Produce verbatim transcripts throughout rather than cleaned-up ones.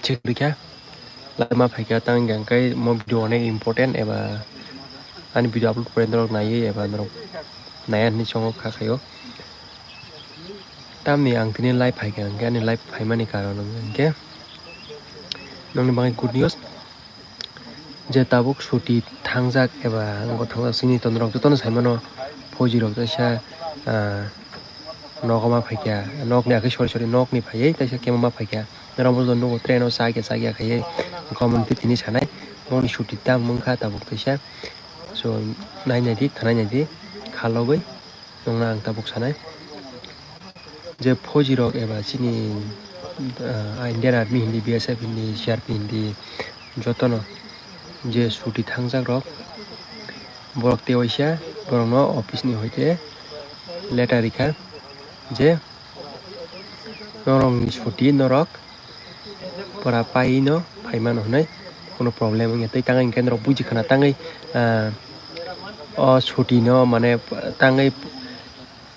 check rikha. Lai ma phaikha tang hingkha hingke mo video onek important eba ani video upload pore norok naiwi eba norok naiya hinwi chongo kha khaio. Tamni ang tini live phaikha hingke ani live phaimani karon hingke nongni bagwi good news. Je tabuk suti thangjak eba ang bo thangjak sini to norok jotono saimano four G rok teisa, ah, nogo ma phaikha, nokni akhe sori sori nokni phaiwi teisa kemo ma phaikha. Norok bo nugo train o chakya chakya khaiwi comment twi tini sanai. Boni suti tam wngkha tabuk teisa. So, nai nai di, khwnai nai di, kha logwi. Nongno ang tabuk sanai je four G rok eba chini, ah, Indian Army hindi, B S F hindi, C R P hindi jotono je suti thangjak rok borok tei waisa borokno office ni hoite letter rikha je norokni suti norok pura paiwi no phaimano hinwi kuno problem wngya tei tangwi hwnkhe norok buji khana tangwi, ah, o suti no mane tangwi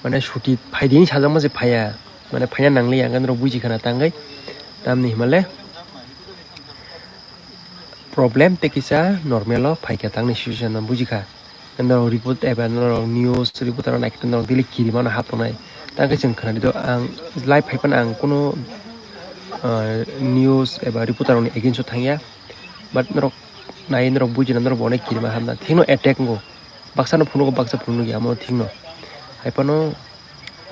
mane suti phaidi hinwi sajakma se phaiya mane phaina nangliya hwnkhe norok buji khana tangwi tamni himale problem tei kisa normal o phaikha tangni situation no bujikha. Norok report eba norok news reporter rok naikhe norok daily kirimano hap tongnai. Tangkhe chwng khwnadi do ang live phaiphano ang kuno, ah, news eba reporter rokni against o thangya. But norok nai norok bujina norok bo onek kirima hamna thikno attack wngo. Baksano phunukgo baksa phunukya amo thikno. Haiphano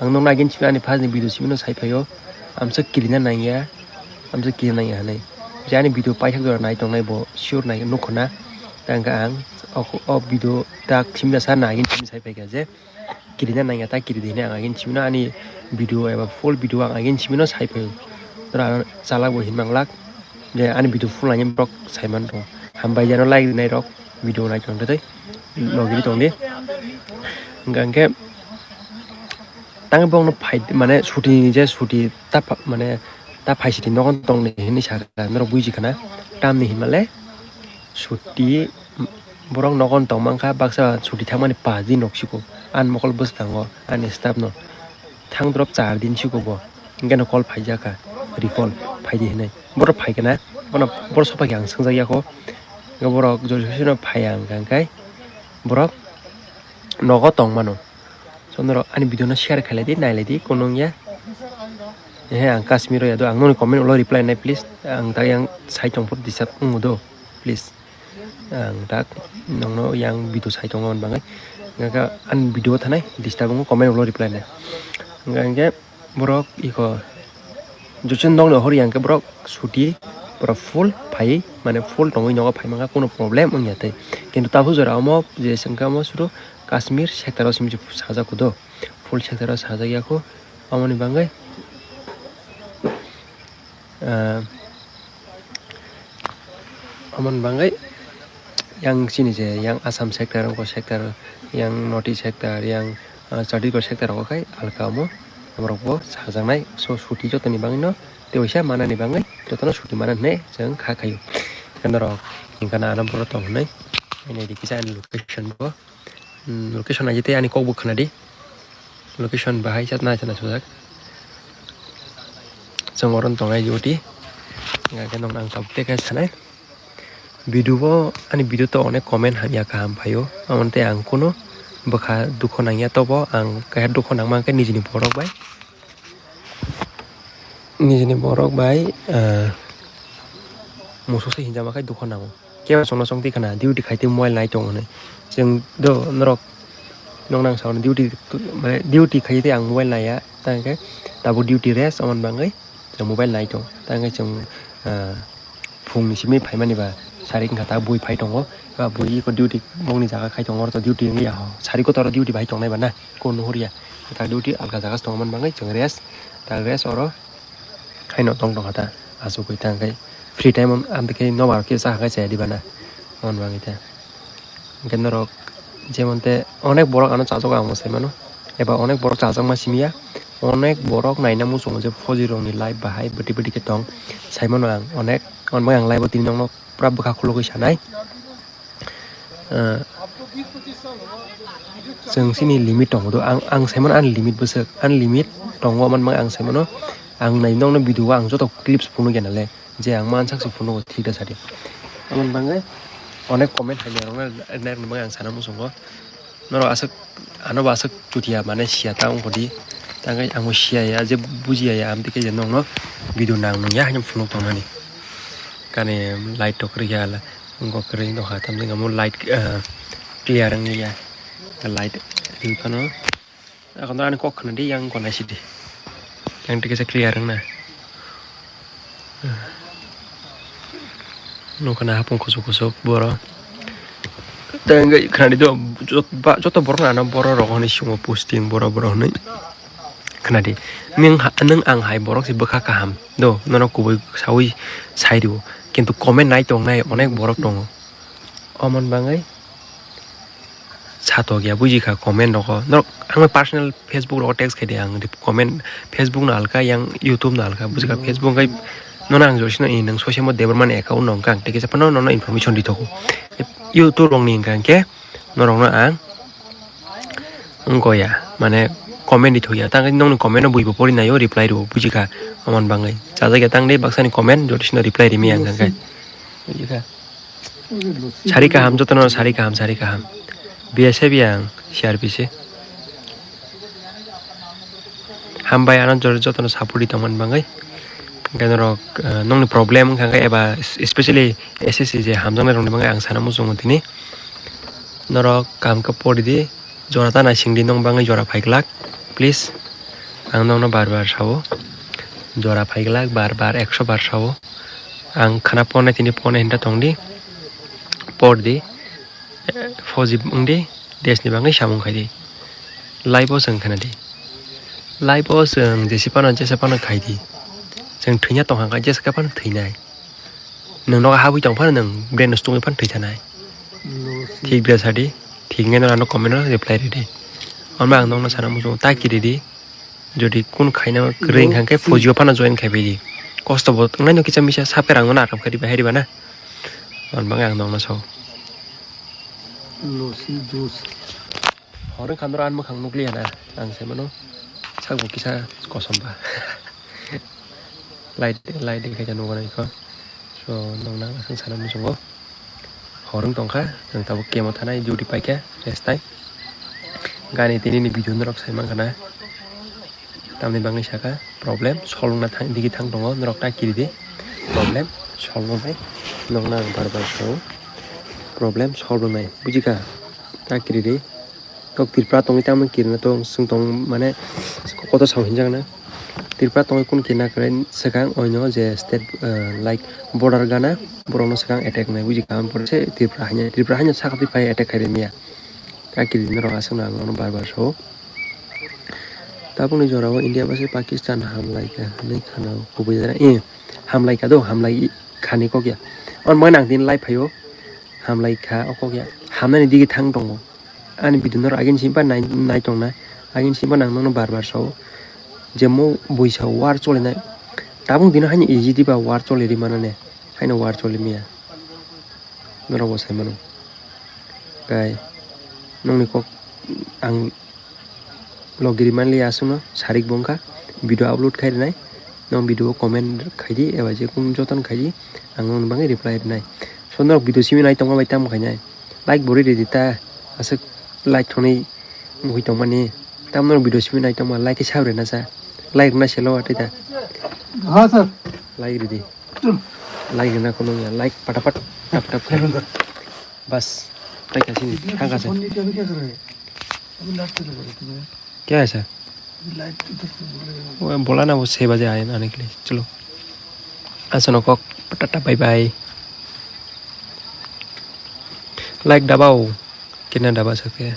ang nokno again simi ani first ni video simino sai phaio. Amsa kirina nangya, amsa kirina nangya hinwi. Je ani video paithak jora nai tongnai bo sure nai nukho na. Tangkhe ang o, o video tak simina sa na again simi sai phaikha je kirina nangya ta kiridi hinwi ang again simino ani video eba full video ang again simino sai phaio. Tora chalak bo hin manglak. Je ani video full naini borok saiman rok hambai jano like rinai rok video nai tong tei logiri tong di hingka hingke tang bokno phai mane suti ni je suti ta mane ta phai siti nogon tong ni hinwi saka norok buji khana tamni hinmale suti borok nogon tong mankha baksa suti thangmani pash din rok siko ani mokol bwskango ani staff no. Thang drop char din siko bo. Hingke no call phaijak kha. Recall phaidi hinui. Borok phaikha na? Bono, borok sophai khe ang swngjak yakho. Hingke borok joto sino phaiya hingka hingkai borok nogo tong mano. So norok ani video no share khailai di, nailai di, kono wngya. He ang Kashmir o ya do, ang noni comment ulo reply nai please. Ang ta yang sai tong phuru disturb wngo do, please. Ang tak nongno yang video sai tongo hwn bagwi. Hingke ani video thanai disturb wngo comment ulo reply nai. Hingke, hingke borok iko joto nokni hor yang khe borok suti pura full phai mane full tongwi nogo phai mangkha kono problem wngya tei. Kintu tabuk jora omo je sengkha omo suru Kashmir sector o simi sajak kudo full sector o sajak yakho omoni bagwi. Ah, Omo ni bagwi yang chini je yang Assam sector, wngkha sector, yang North East sector, yang, ah, Chhattisgarh sector rok khai alka omo borok bo sajaknai. So suti jotoni bagwi no tei waisa manani bagwi jotono suti mana hinwi chwng kha khaio. Norok hingkha na ano borok tong hinwi nai di kisa ani location bo. Hmm, location naidi tei ani kok bo khna di. Location bahai chat nai chana sojak. Chwng oro tongnai duty. Hingkha khe nokno ang tabuk tei khe sanai. Video bo ani video to onek comment hamya kaham phaio. Amoni tei ang kunu bwkha dukho nangya tobo ang kaisa dukho nangma khe nijini borok bai. Nijini borok bai, ah, musuk se hinjama khai dukho nango. Kebo chwngno chwng twi khna duty khai twi mobile nai tongo hinwi. Chwng do norok nokno ang sao duty mane duty khai tei ang mobile naiya. Tang khe tabuk duty rest omo ni bagwi chwng mobile nai tongo. Tang khe chwng, ah, phungni simi phaimani ba sari wngkha ta bui phai tongo. Ba bui eko duty bongni jaga khai tongo oro to duty wngya ho. Sari kotor o duty bai tongnai ba na. Kunu hurya. Ta duty alga jaga se tongmani bagwi chwng rest. Ta rest oro haino tong tongkha ta. Asugwi ta hwnkhe free time am tei khe nobar khe cha hwnkhe chaya diba na. Omo ni bagwi ta. Hwnkhe norok jemon te onek borok ano chajago ang bo sai mano. Eba onek borok chajakma simi ya. Onek borok naina muchungo je four G rokni live bahai bwtwi bwtwi khe tong. Sai mano ang onek. Omo ni bagwi ang live o tini nokno pura bwkha khulugwi sanai. Ah, chwng chini limit tongo do. Ang, ang sai mano ani limit bwswk. Ani limit tongo omo ni bagwi ang sai mano. Ang nai nokno video o ang joto clips phunukya nale. je ang mansak se phunukgo thik da sadi. Aboni bagwi onek comment hainai rokno, rokni bagwi ang sana muchungo. Norok aswk, ano bo aswk chutiya mane siya ta wngkha di. Tangwi ang bo siya ya, je bujiya ya, amtwi khe je nokno video nang nung ya haino phunuk tongnani. Kani light tok rwya la, wngkha kwrwi nokha, tamni amo light, ah, clear wngya, light rwphano. Ako no ani kok khna di, yang kok naisidi. Yang twi kisa clear wngna. Nukha na hapung kusuk kusuk borok. Tei wngwi khna di do, jot-, ba-, joto borok no ano borok rok hwnwi simo posting borok borok hwnwi. Khna di. Nwng ha-, nwng ang hai borok se bwkha kaham. Do, nono kubui saui sai rw. Kintu comment nai tongnai onek borok tongo. Omon bangwi satok ya, buji kha comment rogo. Norok ang personal Facebook rogo text khai di, ang rep-, comment Facebook no alka, yang YouTube no alka, buji kha. Facebook khai nono ang josino i nang social media debar mani account no wngkha, ang tei kisa phano nono information di thogo. YouTube rok ni wngkha hwnkhe norok no ang wngkha ya, mane comment di thok ya, tang nokni comment no buibo pori naio, reply rwo, buji kha. Omon bangwi chajak ya, tang dei baksa ni comment josino reply rimi ang hwnkhe. Buji kha. Sari kaham, jotono sari kaham, sari kaham. B S F yang C R P C. Hambai ano jor-, jotono support di tongmani bagwi. Hwnkhe norok, eh, nokni problem wngkha hwnkhe eba especially S S C je hamjaknai rokni bagwi ang sana muchungo tini. Norok kaham khe pori di. Jora ta naising di, nong bangwi jora phaiglak, please. Ang nokno bar bar sao. Jora phaiglak, bar bar ekso bar sao. Ang khana pornai tini pornai hinta tong di. Por di. Fauji wng di. Desh ni bangwi samung khai di. Live o chwng khna di. Live o chwng jesi phano jesa phano khai di. Chwng thwina tong kha, jesa khe phano thwinai. Nwng nogo habwi tong phano nwng brain no sutungwi phano thwi thanai. Thik da sadi, thik wngkhe norok ano comment no reply ridi. Omo ang nokno sana muchungo ta kiridi. Jodi kun khaina kwrwi wngkha khe phojio phano join khai baidi. Kosto bo wngnaino kisa misa sap khe rang no natham khe riba hai riba na. Omo bagwi ang nokno sao. Hor wngkha norok ani mwkhang nukliya na, ang sai mano. Sakbo kisa kosom ba. Light, light khaisa nukgo na ikho. So, nokna aswk sana muchungo. Hor wng tongkha, chwng tabuk kemo thanai, duty paikha, rest time. Gani tini ni video norok sai mankha na. Tamni bagwi sakha, problem solve wngna thang, digi thang tongo, norok ta kiridi. Problem solve wngnai, nokna ang bar bar sao. Problem solve wngnai, bujikha? Ta kiridi. Tok Tripura tongwi tamo kirina tong, chwng tong mane kotor sao hinjakna. Tripura tongwi kun kirna kwrwi swkang oino je state, eh, like border gana borokno swkang attack wngnai, bujikha? Tripura haino, Tripura haino sakatwi phai attack khai rwmya. Ta kiridi norok aswkno ang nono bar bar sao. Tabukni jorao India bai se Pakistan hamlaikha hinwi khana kubui jora. Eh, hamlaikha do, hamlai khani kok ya. On mane ang tini live phaio. Hamlaikha o kok ya. Hamnani digi thang tongo. Ani video norok agini simi phano nai, nai tongna. Agini simi phano ang nono bar bar sao. Je mo buisa war cholinai. Tabuk dino haino easy diba war choli ri manane. Haino war choli maya. Norok bo sai mano. Kai nokni kok ang logi ri manliya aswkno sarik bo wngkha video upload khai rwnai. Nong video o comment khai di eba je kunu jotono khai di, ang nokni bagwi reply rwnai. So norok video simi nai tongma bai tamo khainai? Like bo rwi ridi ta, aswk like thwnwi muiwi tongmani. Tamo norok video simi nai tongma like khe sab rwna cha, like rwna se lo watwi ta. Ha sir. Like ridi. Like rwna kunu ya, like patapat tap tap khai. Bas, tai kaisa ni thang kaisa. Phone नहीं किया तो क्या करेगा? अभी लाइट चले गए तुम्हें। क्या है सर? अभी लाइट इधर से बोलेगा। वो बोला ना, वो छः बजे आए आने के लिए। चलो। Aswkno kok, tata, bye bye. Like dabao. Kena daba sakhe.